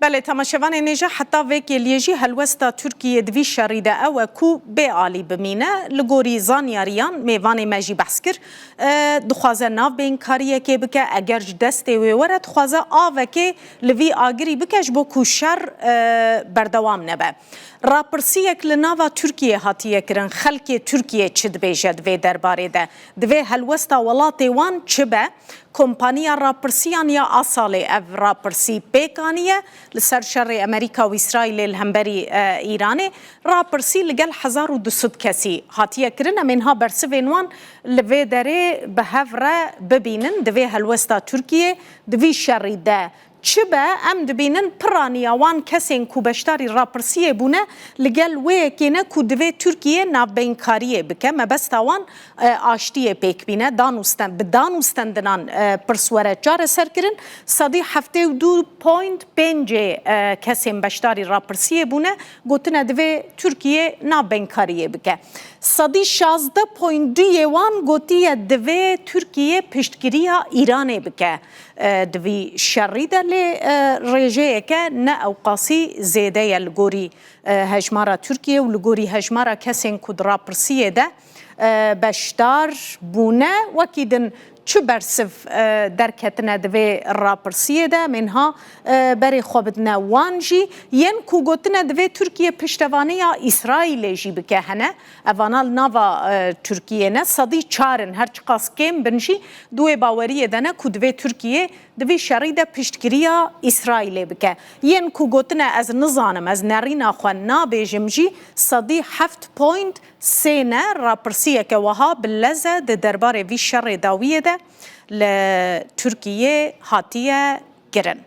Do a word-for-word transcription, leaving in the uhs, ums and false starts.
Belê, temaşevanên hêja, heta vê kêliyê jî helwesta Tirkiyê di vî şerî de ew e ku bê alî bimîne. Li gorî zanyariyan mêvanê me jî behs kir, e, dixwaze navbeyinkariyekê bike, eger ji destê wê were, dixwaze avekê li vî agirî bike ji bo ku şer, e, berdewam nebe. Rapirsiyek li nava Tirkiyê hatiye kirin, xelkê Tirkiyê çi dibêje di vê derbarê de? Divê helwesta welatê wan çi be? Kompaniya rapirsiyan ya Asalê ev rapirsî pêk aniye li ser şerê Amerîka û Îsraîlê li hemberî, e, Îranê. Rapirsî li gel hezar û du sed kesî hatiye kirin. Em ê niha bersivên wan li vê derê bi hev re bibînin. Divê helwesta Tirkiyê di vî şerî de çi be, em dibînin piraniya wan kesên ku beşdarî rapirsiyê bûne li gel wê yekê ne ku divê Tirkiye navbeyinkariyê bike. Mebesta wan, e, aştiyê pêk bîne, dan û sten-, bi dan û stendinan, e, pirs were çareserkirin. Sedî heftê û du point pêncê, e, kesên beşdarî rapirsiyê bûne, gotine divê Tirkiye navbeyinkariyê bike. Sedî şazdeh point duyê wan gotiye divê Tirkiye piştgiriya Îranê bike, e, di vî şerî de, lê, e, rêjeyeke ne ewqasî zêde ye li gorî, e, hejmara Tirkiye û li gorî hejmara kesên ku di rapirsiyê de, e, beşdar bûne. Wekî din çi bersiv, e, derketine di vê rapirsiyê de? Em ê niha, e, berê xwe bidine wan jî. Yên ku gotine divê Tirkiye piştevaniya Îsraîlê jî bike hene. Evana li nava, e, Tirkiyê ne, sedî çar in, her çiqas kêm bin jî, di wê baweriyê de ne ku divê Tirkiye di vî şerî de piştgiriya Îsraîlê bike. Yên ku gotine ez nizanim, ez nerîna xwe nabêjim jî, sedî heft point sê ne. Rapirsiyeke wiha bi lez e di derbarê vî şerê dawiyê de li Tirkiyê hatiye kirin.